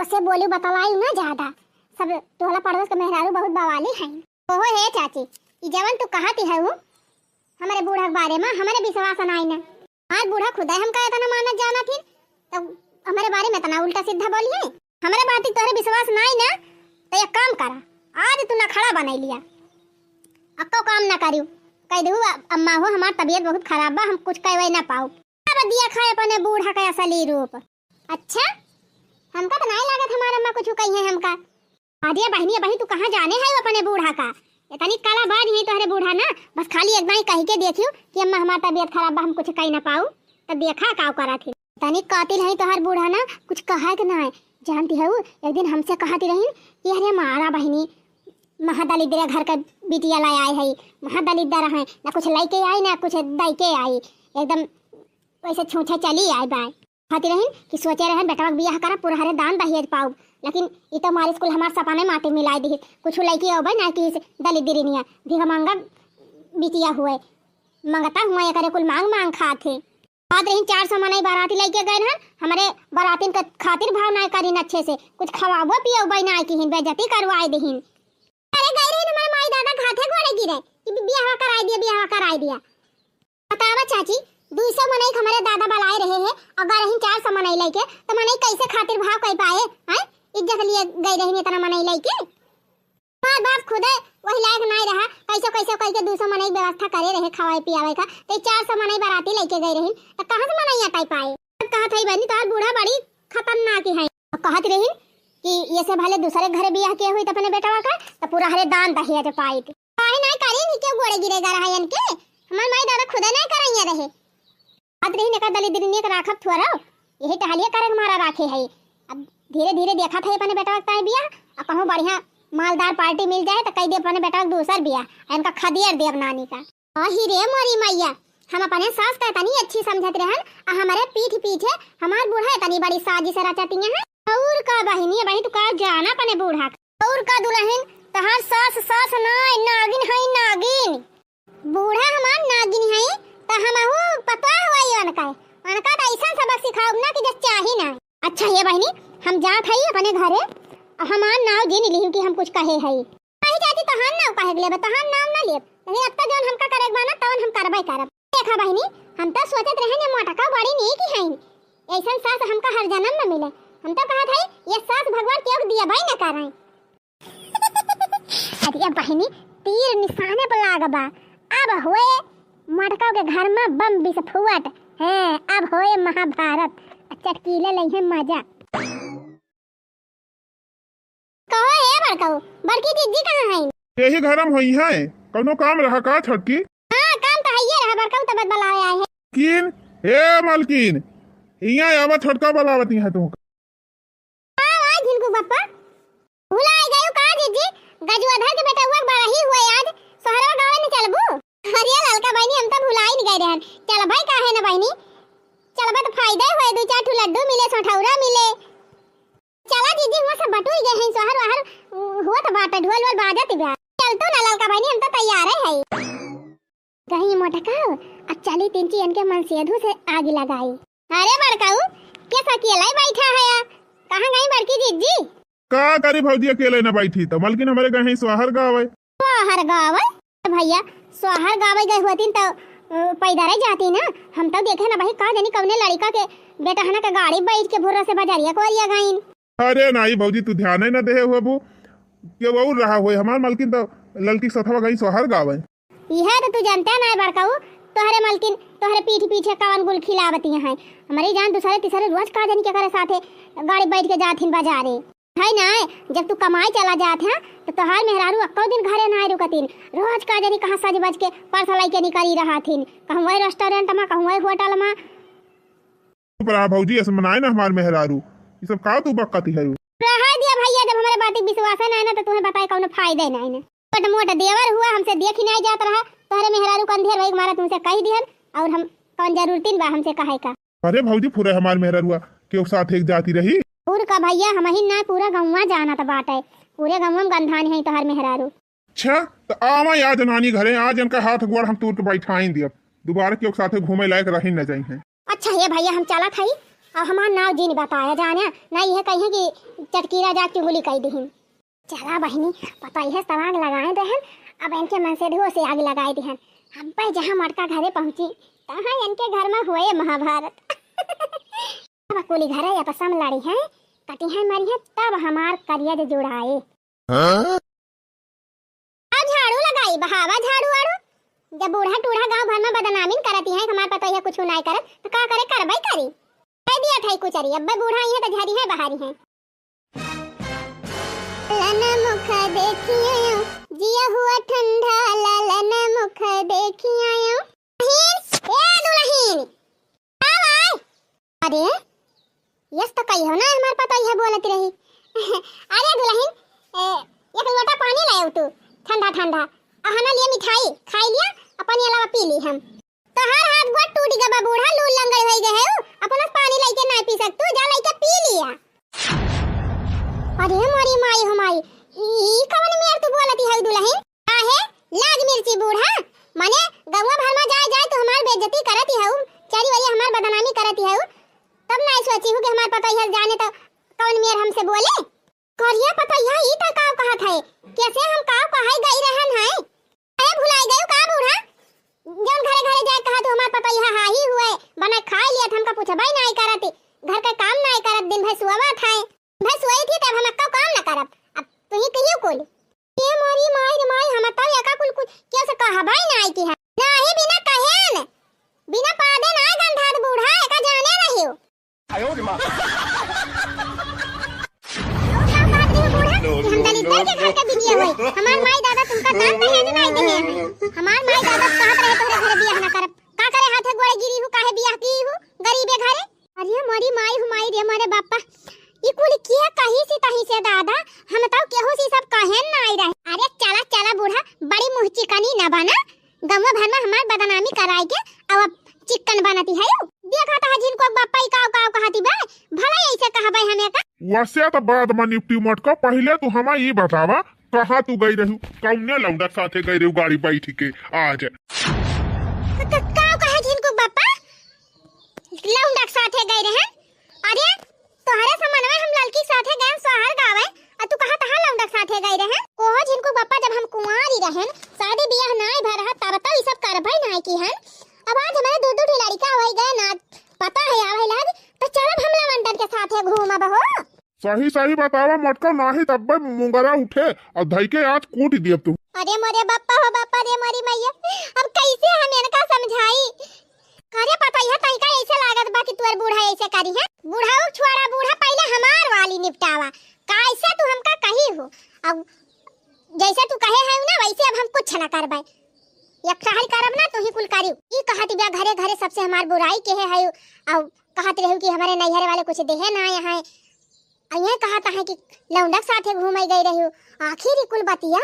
ओसे बोली बतलाई ना ज्यादा। सब टोला पड़ोस के मेहरारू बहुत बवाली हैं। ओहो हे चाची, ई जवन तू कहत है उ, हमरे बूढ़ा के बारे में हमरे विश्वास नाई ना। आज बूढ़ा खुदा हमका इतना मानत जानत हिन, तो हमरे बारे में इतना उल्टा सीधा बोली है। हमरे बात तोहरे विश्वास नाई ना, तो एक काम करा, आज तू नखड़ा बनाई लिया, अक्को काम ना करियो, कह दू, "अम्मा हो, हमार तबीयत बहुत खराब बा, हम कुछ कहवे ना पाऊ।" अब दिया खाए अपने बूढ़ा का असली रूप। अच्छा, हमका तो नाई लागत हमार अम्मा कुछ कही है हमका। अरे बहिनी, बहिनी, तू कहाँ जाने है अपने बूढ़ा का? इतनी कला बाज है तोहरे बूढ़ा ना, बस खाली एक बार कह के देखियो कि अम्मा हमार तबीयत खराब बा, हम कुछ कही ना पाऊ, तो देखा का करा थी। तनी कातिल है तोहर बूढ़ा ना, कुछ कहा के ना है। जानती है, एक दिन हमसे कहती रही कि अरे मारा बहिनी, महादलिद्र घर का बिटिया लाई आए है, महादलिद्र है, ना कुछ लेके आई ना कुछ दे के आई, एकदम वैसे छूछे चली आए बाय। कहती रहिन कि सोचे रहन बेटवा के बियाह करब, पुरहरे दान दहेज पाउब, लेकिन ई तो हमारे स्कूल हमार सपने माटी मिलाई दिहित। कुछ लइकी अउबे ना कि इस दलिद्रिनिया भिखमंगा बिटिया हुए, मंगता हुआ एकरे कुल मांग मांग खात है। कहत रहिन चार सौ मनई बाराती लइके गए रहन, हमरे बारातिन के खातिर भाव ना करिन अच्छे से, कुछ खवाबो पियउबे ना किहिन, बेइज्जती करवाए दिहिन। अरे गए रहिन हमारे माई दादा घाथे गोड़े गिरे कि बि-, बियाह कराए दिया, बियाह कराए दिया। बतावा चाची, दुई सौ मनई के हमरे दादा बलाए रहे हैं, अगर रहिन चार सौ मनई लइके, तो मनई कैसे खातिर भाव कई पाए? हैं? इज्जत लिए गए रहिन इतना मनई लइके। हमार बाप खुदे वही लायक नाय रहा, कैसे कैसे कई के दुई सौ मनई के व्यवस्था करे रहे खवाए पियावे का, तो चार सौ मनई बाराती लइके गए रहिन, तो कहाँ से मनई अटाई पाए? कहत है बनी, तोहार बूढ़ा बड़ी खतरनाक है। कहत रहिन कि ये से भले दूसरे घरे बियाह किए हुई तो अपने बेटवा का, तो पुरहरे दान दहेज पाई। काहे नाय करी, नी क्यों गोड़े गिरे गा रहा इनके? हमार माई दादा खुदे नाय करइया रहे। बात रही ने का दलिद्रिनिया के राखब थोरो। यही टहलिए करे के मारा राखे है। अब धीरे धीरे देखत है अपने बेटवा के ताई बियाह, अब कहूँ बढ़िया मालदार पार्टी मिल जाए तो कई दे अपने बेटवा के दूसर बियाह, इनका खदियर देब नानी का। अही रे मोरी मैया, हम अपने सास का इतनी अच्छी समझत रहन, आ हमारे पीठ पीछे हमार बूढ़ा इतनी बड़ी साजिश रचतिया है। और का बहिनी, बहिनी तू का जाना अपने बूढ़ा का? और का दुलहिन, तहार सास सास ना, नागिन है नागिन। बूढ़ा हमार नागिन है, त हमहू पतोह होई उनका। उनका त ऐसन सबक सिखाउब ना कि जस चाही ना। अच्छा हे बहिनी, हम जात हई अपने घरे, हमार नाव जिन लिहू कि हम कुछ कहे हई। नहीं चाची, तहार नाव काहे के लेबे, तहार नाव ना लेब, लेकिन अब तक जौन हमका करे के बा ना, तौन हम करबे करब। देखा बहिनी, हम तो सोचत रहे जे मोटका बड़ी नीक हईन, ऐसन सास हमका हर जन्म में मिले। हम तो कहत हई, ये सास भगवान केहू के दियबे न करें। अरे बहिनी, तीर निशाने पर लाग बा। अब होए मोटका के घर में बम विस्फोट। हैं, अब होए महाभारत। चटकीले लइहे मजा। कहो ए बड़कऊ, बड़की जिज्जी कहाँ हैं? यही घर में होई हैं। कौनो काम रहा का छोटकी? हाँ, काम तो हइये रहा, बड़कऊ तो बतलावे आए हैं। किन? ए मलकिन, हियाँ आवा, छोटका बुलावती है तुमका। हाँ, हाँ, झिनकू बप्पा। भुलाए गयो का जिज्जी? गजुआधर के बेटउआ के बरही हुए आज, सोहरवा गावे न चलबू? अरे ललका बहिनी, हम तो भुलाइन गए रहन। चलबे काहे न बहिनी? चलबे तो फायदा ही होए, दू चार ठो लड्डू मिले, सोठौरा मिले। चला जिज्जी, हुआ सब बटुर गए हैं, सोहर वाहर, उ, हुआ तो बाटे, ढोल वोल बाजत बा। चल तो ना ललका बहिनी, हम तो तैयार है। कहीं मोटका, अब चली तिनची इनके मनसेधू से आग लगाई। अरे बड़काऊ, के अकेला ही बैठा है? कहाँ गई बड़की जिज्जी? का करी भौजी, अकेले न बैठी तो मलकिन हमरे गए सोहर गावे। सोहर गावे? भैया, सोहर गावे गए होतीन तो, अ, पैदल ही जाती ना। हम तो देखे ना भाई, का जानी कौने लड़का के बेटहना के गाड़ी बैठ के भुर्रा से बजरिया कोरिया गईन। अरे नाई भौजी, तू ध्यान ही ना देहे होबू, के और रहा होए, हमार मलकिन तो ललकी सथवा गई सोहर गावे। इहे तो तू जानते ना है बड़काऊ, तोहरे मलकिन तोहरे पीठ पीछे कवन गुल खिलावती हैं। हमरी जान दूसरे तीसरे रोज का जानी के करे साथे गाड़ी बैठ के जाथिन बाजारे। है ना, जब तू कमाई चला जात है तो तोहार मेहरारू अक्को दिन घरे ना रुकतीन। रोज का जानी कहाँ सज बज के पर्स लइके निकली रहथिन, कहूँ वही रेस्टोरेंट में, कहूँ वही होटल में। चुप रहा भौजी, ऐसे मनाए ना हमार मेहरारू। ये सब का तू बकती है? रहा दिया भैया, जब हमारे बात विश्वास है ना, ना तो तुम्हें बताए कौनो फायदा ही नहीं ना। छोट मोट देवर हुआ, हमसे देखी नहीं जात रहा, तोहरे मेहरारू का अंधेर वही मारा तुमसे कही दिहन, और हम कौन जरूरतिन बा हमसे कहे का? अरे भौजी, पूरे हमार मेहरारुआ के साथ एक जाती रही। और का भैया, हम ही ना, पूरा गौवा जानत बाटे, पूरे गौवा में गंधानी है तोहर मेहरारू। अच्छा, तो आवा आज नानी घरे, आज इनका हाथ गोड़ हम तूर के बैठाइन दियब, दोबारा केहू के साथे घूमे लायक रही न जाई हैं। अच्छा हे भैया, हम चलत हई, और हमार नाव जिन बताया जाने, ना यह कहिए कि चटकीला जाके चुगली कई दिहिन। चला बहिनी, पता यह सब आग लगाए देहन, अब इनके मनसेधुओ से आग लगाए दिहन। हम पे जहाँ मोटका घरे पहुँची, तहाँ इनके घर में हुए महाभारत। अब कुली घरे आपस में लड़ी हैं, कटी हैं, मरी हैं, तब हमार करिया जे जुड़ाए। हाँ? अब झाड़ू लगाई, बहावा झाड़ू आड़ू। जब बूढ़ा टूढ़ा गांव भर में बदनामीन करती हैं, हमार पतोहिया कुछ नाय करत, तो का करे, करबई करी। कह दिया था कुचरी, अब बूढ़ा आई है तो झाड़ी है, बहारी है। लन मुख देखियो, जिया हुआ ठंडा, लालन मुख देखियो। दुल्हन, ए दुल्हन, का भाई? अरे, यस तो कही हो ना, हमार पतोहिया बोलत रही। अरे दुल्हन, ए, एक लोटा पानी लायो तू, ठंडा ठंडा। आ हना लिए मिठाई, खाई लिया, अपनी अलावा पी ली हम। तोहार हाथ गोड़ टूट गबा बूढ़ा, लूल लंगड़ होई गए हो, अपना पानी लेके ना पी सक, तू जा लेके पी लिया। अरे मोरी माई हो माई, ई, ई कवन मेर तू बोलती है दुल्हन? काहे? लाज मिर्ची बूढ़ा, माने गौवा भर में जाए जाए तू हमार बेइज्जती करती हऊ, चारी ओरी हमार बदनामी करती हऊ, तब ना सोची हूँ कि हमार पतोहिया जाने तो कौन मेर हमसे बोले। करिया पतोहिया, ई तो काव कहत है, कैसे हम काव कहाई गई रहन है? अरे भुलाई गयू का बूढ़ा, जौन घरे घरे जाए कहा तू हमार पतोहिया हाही हुए, बना खाई लिया, हमका पूछबई नाई करती, घर का काम नाई करत, दिन भर सुअवत है, भर सोई थी तब हम अक्का काम न करब, अब तू ही कहियो कुल। ए मोरी माई रे माई, हम तब एका कुल कुछ केहू से कहबई ना आई की है। नाही बिना कहेन, बिना पादे ना गंधात बूढ़ा, एका जाने रहियो। आयो रे माँ। और का कहत रही बूढ़ा कि हम दलिद्दर के घर के बिटिया होई। हमार माई दादा तुमका दान दहेज नाई देहे। हमार माई दादा कहत रहे तोहरे घरे बियाह ना करब। का करे हाथे गोड़े गिरी हूँ, काहे बियाह की हूँ गरीबे घरे? अरे मोरी माई गौवा भर मा हमार बदनामी कराए के, अब चिक्कन बनती है। देखा त है झिनकू क बप्पा ई काव काव कहती बा, भला ऐसे कहबे हमें का? वैसे त बाद मा निपटी मटका, पहिले तू हमा ई बतावा, कहाँ तू गई रहू, कौने लौंडा के साथे गई रहू गाड़ी बैठ के आज? क-, क-, काव कहे झिनकू क बप्पा? लौंडा के साथे गई रहन? अरे, तोहरे समनवा हम ललकी के साथे गए सोहर गावे, आ तू कहा तहा लौंडा के साथे गई रहन? कोहो झिनकू क बप्पा, जब हम कुंवारी रहन, शादी बियाह नाई भर रहा, तब तो ई सब करबे नाई की हन। अब आज हमारे दू दू ठे लड़का होई गए ना, पता है आवे लाग, तो चलब हम लवंडन के साथे घूमब हो। सही सही बतावा मटका, नाही तब्बे मुंगरा उठे और धई के आज कूट दियब तू। अरे मोरे बप्पा हो बप्पा रे मोरी मैया, अब कैसे हम इनका समझाई? अरे पतैया, तैका ऐसे लागत बा कि तोर बूढ़ा ऐसे करी है। बूढ़ा उ छोड़ा, बूढ़ा पहले हमार वाली निपटावा। कैसे तू हमका कही हो? अब जैसे तू कहे है ना वैसे अब हम कुछ ना करबे। एक सहल करब ना तू ही कुल करी। ई कहत बा घरे घरे सबसे हमार बुराई के है, है। अब कहत रहू कि हमारे नैहरे वाले कुछ देहे ना आए हैं। अइहे कहत है कि लौंडा के साथे घूमे गई रही हो। आखिर ई कुल बतिया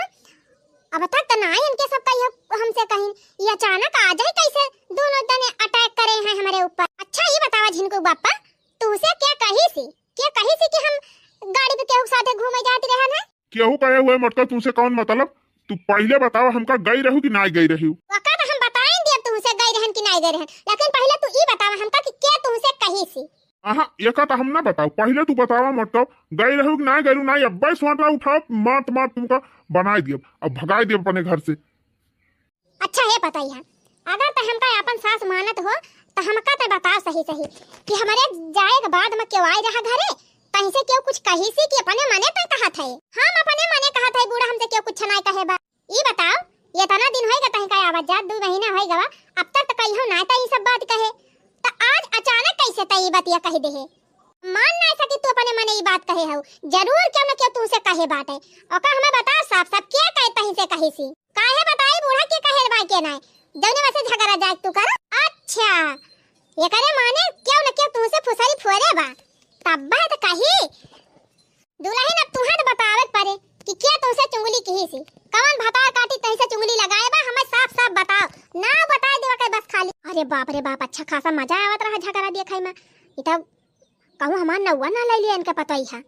अब तक त ना इनके सब कहियो हमसे कहिन। ये अचानक आ जाए कैसे? दोनों जने अटैक करे हैं हमारे ऊपर। अच्छा ये बतावा झिनकू बप्पा, तुमसे क्या कही सी? क्या कही सी कि हम गाड़ी पे केहू के साथे घूमे जात रहन है? केहू कहे हुए मटका तुमसे कौन मतलब? तू पहले बतावा हमका गई रहू कि ना गई रहू? ओका तो हम बताइन दियब तुमसे गई रहन कि ना गई रहन, लेकिन पहले तू ई बतावा हमका कि क्या तुमसे कही सी? आहा, एका त हम ना बताऊ, पहिले तू बतावा मटका, गई रहू कि नाई गई रहू, नाई अब्बे सोटा उठाओ, मार मार तुमका बनाई दियब, अब भगाई दियब अपने घर से। अच्छा हे पतैया, अगर त हमका अपन सास मानत हो, त हमका त बताओ सही सही कि हमरे जाए के बाद में केहू आई रहा घरे, तहीं से केहू कुछ कही सी कि अपने मने तय कहत है? हम अपने मने कहत है, बूढ़ा हमसे केहू कुछ नाई कहे बा। ई बताओ, एतना दिन होइगा तहीं का आवत जात, दुइ महीना होइगा, अब तक त कहियो ना तहीं सब बात कहे, त आज अचानक कैसे तय ई बतिया कहि देहे? मान ना सकी तू अपने मने ई बात कहे हऊ, जरूर केहू न केहू तुमसे कहे बाटे। ओका हमें बताओ साफ साफ, के कहे तहीं से कही सी? काहे बताई बूढ़ा के कहे बा के नाय, जौने वैसे झगड़ा जाए तू कर। अच्छा, एकरे माने केहू न केहू तुमसे फुसरी फोरे बा, तब बात कही। दुलहिन, अब तुहें त बतावे के परे कि के तुमसे चुंगली किही सी? कवन भतार काटी तहीं से चुंगली लगाए बा? हमें साफ साफ बताओ, नाव बताए देवा के बस खाली। अरे बाप रे बाप, अच्छा खासा मजा आवत रहा झगड़ा देखई में। ई त कहूँ हमार नौवा ना ले लिया इनके पतोहिया।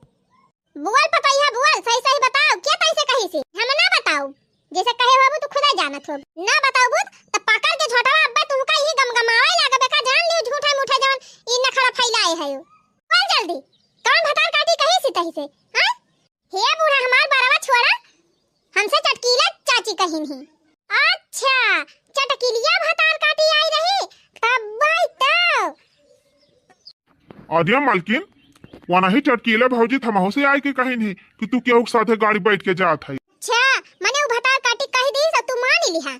बोल पतोहिया बोल, सही सही बताओ, के तहीं से कही सी? हम ना बताऊ, जैसे कहे होबू तू खुदा जानत हो। ना बताऊ बुत त पकड़ के झोटवा अब्बे तुमका ही गमगमावे लागबे का, जान लियो झूठा मूठा जवन ई नखड़ा फैलाए है। बोल जल्दी, कौन भतार काटी कही सी तहीं से? हाँ? हे बूढ़ा हमार बरवा छोड़ा, हमसे चटकीला चाची कहिन ही। अच्छा, चटकीलिया भतार काटी आई रही, तब भाई तब। अरे मलकिन, वनही चटकीला भौजी थमहू से आई के कहिन ही कि तू केहू के साथे गाड़ी बैठ के जात है। अच्छा, मने उ भतार काटी कही दी सब तू मान लिहा।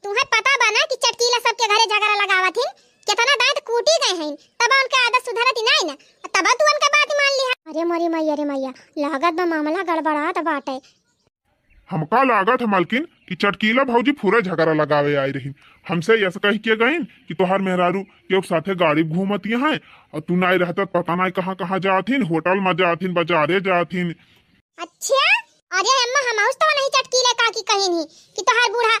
तुहें पता बा ना कि चटकीला सबके घरे झगड़ा लगावत हिन, केतना दांत कूटी गए हैं, तब उनके आदत सुधरत ही नाई ना, तब तू उनके बात मान लिहा। अरे मोरी मैया रे मैया, लागत बा मामला गड़बड़ात बाटे। हमका लागत है मलकिन कि चटकीला भौजी पूरा झगड़ा लगावे आई रही, हमसे यस कह के गईन कि तोहार मेहरारू केहू साथे गाड़ी घूमत हैं और तू नाई रहत पता नाई कहाँ कहाँ जात हिन, होटल में जात हिन, बाजारे जात हिन। अच्छा, अरे अम्मा, हमहू से तो नहीं चटकीले काकी कहिन ही कि तोहार बूढ़ा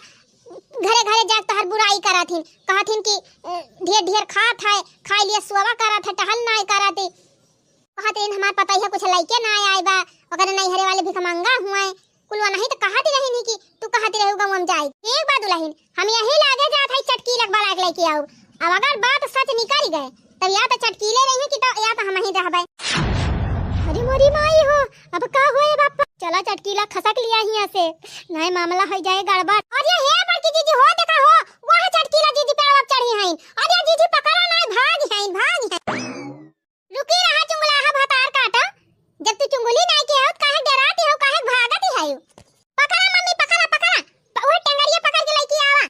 घरे घरे जाके तोहार बुराई करत हिन, कहत हिन कि, अ, ढेर ढेर खात है, खाई लिए सोवा करत है, टहल नाई करत है। कहत हिन हमार पतोहिया कुछ लइके नाई आए बा, ओकरे नैहरे वाले भिखमंगा हुए, कुल वनही तो कहत रहिन ही कि तू कहत रहू गौवा में जाई। एक बात दुलहिन, हम यही लागे जात हई चटकीला के बलाक लेके आऊ। अब अगर बात सच निकल गए, तब या तो चटकीले रही कि तो या तो हम ही रहबे। अरे मोरी माई हो, अब का होए बापा? चला चटकीला खसक लिया हियां से, नहीं मामला हो जाए गड़बड़। अरे हे बड़की जीजी हो, देखा हो, वह चटकीला जीजी पेड़वा पे चढ़ी हैं। अरे जीजी पकड़ा नहीं, भाग हैं, भाग हैं। रुकी रहा चुंगलाहा भतार काटा, जब तू चुंगली नाई के हो, काहे डराती हो, काहे भागती है? पकड़ा मम्मी, पकड़ा, पकड़ा, प-, वो टंगरिया पकड़ के लेके आवा।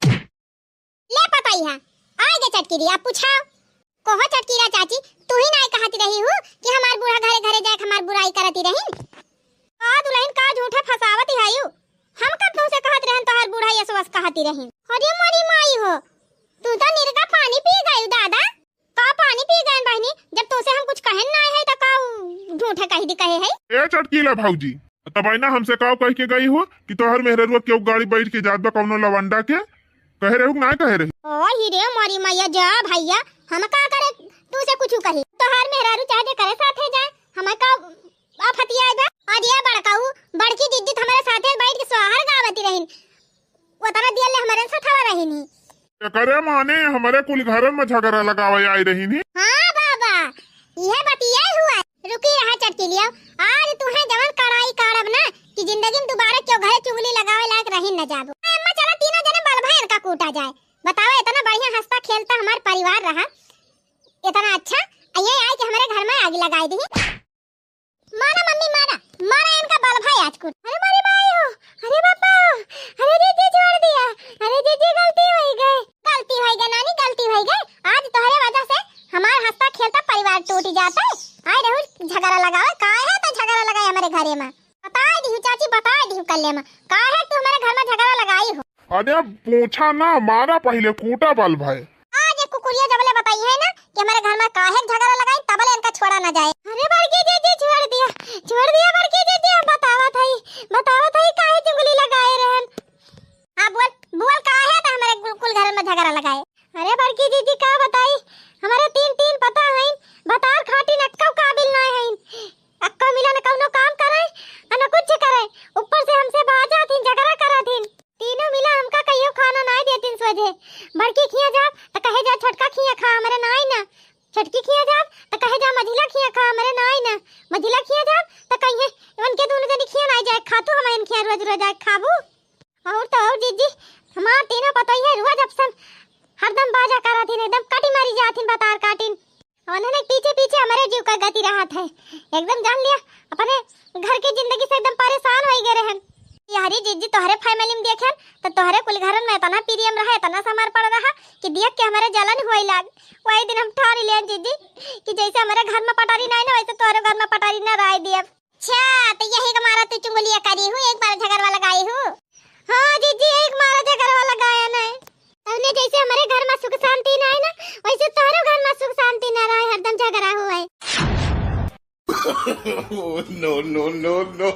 ले पतोहिया, आए गे चटकीली, अब पूछाओ। कहो चटकीला चाची, तू ही नाई कहती रही हूँ कि हमार बूढ़ा घरे घरे जाए हमार बुराई करती रही। का दुलहिन का झूठे फसावती है यू? हम कब तुमसे कहत रहन तोहार बूढ़ा यस वस कहती रही? अरे मोरी माई हो, तू तो निरगा पानी पी गई दादा। का पानी पी गए बहिनी? जब तोसे हम कुछ कहन ना है तो का उ झूठे कह दी कहे है? ए चटकीला भौजी, तब ना हमसे का कह के गई हो कि तोहर मेहररुआ केहू गाड़ी बैठ के जात बा कौनो लवंडा के? कहे रहू कि नाहीं कहे रही? ओ ही रे मोरी मैया, जा भैया, हम का करे तू से कुछ कही? तोहार मेहरारू चाहे जे करे साथे जाए, हमें का आफतिया बा? और ये बड़काऊ, बड़की जिज्जी तो हमारे साथे बैठ के सोहर गावती रहिन, उतना दिया ले हमारे साथ हवा रहिनी। एकरे माने हमरे कुल घरन में झगड़ा लगावे आई रहिनी। हाँ बाबा, यह बतिया हुआ। रुकी रहा चटकी लिया, आज तुहे जवन कड़ाई काढ़ब ना कि जिंदगी में दोबारा क्यों घरे चुगली लगावे लायक रही न जाबो। अम्मा चला तीनों जने बल भाई इनका कूटा जाए। बतावा इतना बढ़िया हंसता खेलता हमार परिवार रहा, इतना अच्छा, ये आए कि हमारे घर में आग लगाई दी। मारा मम्मी मारा, मारा इनका बल भाई आज कूट। अरे मारी माई हो, अरे बापा हो, अरे जीजी छोड़ दिया, अरे जीजी गलती होई गई। गलती होई गई नानी, गलती होई गई। आज तोहरे वजह से हमार हंसता खेलता परिवार टूट जाता है। आए रहू झगड़ा लगावे, काहे तो झगड़ा लगाए हमारे घरे में? बताए दिहू चाची, बताए दिहू कल्ले में, काहे तू हमारे घर में झगड़ा लगाई हो? अरे पूछा ना, मारा पहिले कूटा बल भाई। आज एक कुकुरिया जबले बताई है ना कि हमारे घर में काहे झगड़ा लगाई, तबले इनका छोड़ा ना जाए। अरे बड़की जीजी छोड़ दिया, छोड़ दिया बड़की जीजी, हम बतावत हई, बतावत हई काहे चुगली लगाए रहन। हाँ बोल, बोल काहे तो हमारे कुल, कुल घर में झगड़ा लगाए। अरे बड़की जीजी का बताई, हमारे तीन, तीन पता हईन, बतार खाटी नक्का काबिल ना हईन। अक्का मिला न कौनो काम करे, न कुछ करे, ऊपर से हमसे बाजा थीन, झगड़ा करा थीन। तीनों मिला हमका कहियो खाना नाय देतीन सोझे। बड़की खिया जाब त कहे जा छोटका खिया खा, हमरे नाय ना। छोटकी खिया जाब त कहे जा मझिला खिया खा, हमरे नाय ना। मझिला खिया जाब त कहे उनके दोनों जनी खिया नाय जाए खा, तू हमारे खिया रोज रोज आए खाबू। और तो और जीजी, हमार तीनों पतोहिया रोज अपसन हरदम बाजा करा थीन, एकदम काटी मारी जा थीन, बतार काटिन। उन्हें पीछे पीछे हमारे जीव का गति रहत है, एकदम जान लिया अपने घर के जिंदगी से एकदम परेशान हो गए रहन। यारी जीजी तोहरे फैमिली में देखेन तो तोहरे कुल घरन में इतना प्रेम रहा, इतना समर्पण रहा कि देख के हमारे जलन हुए लाग। वही दिन हम ठान लिया जीजी कि जैसे हमारे घर में पटारी नहीं ना, वैसे तोहरे घर में पटारी ना राय दिए। अच्छा, तो यही का मारा तू चुंगलिया करी हूँ, एक बार झगड़वा लगाई हूँ। हाँ जीजी, एक मारा झगड़वा लगाया नहीं। तौने जैसे हमारे घर में सुख शांति ना है ना, वैसे तोहरे घर में सुख शांति ना रहे, हरदम झगड़ा हुआ है। Oh, no, no, no, no।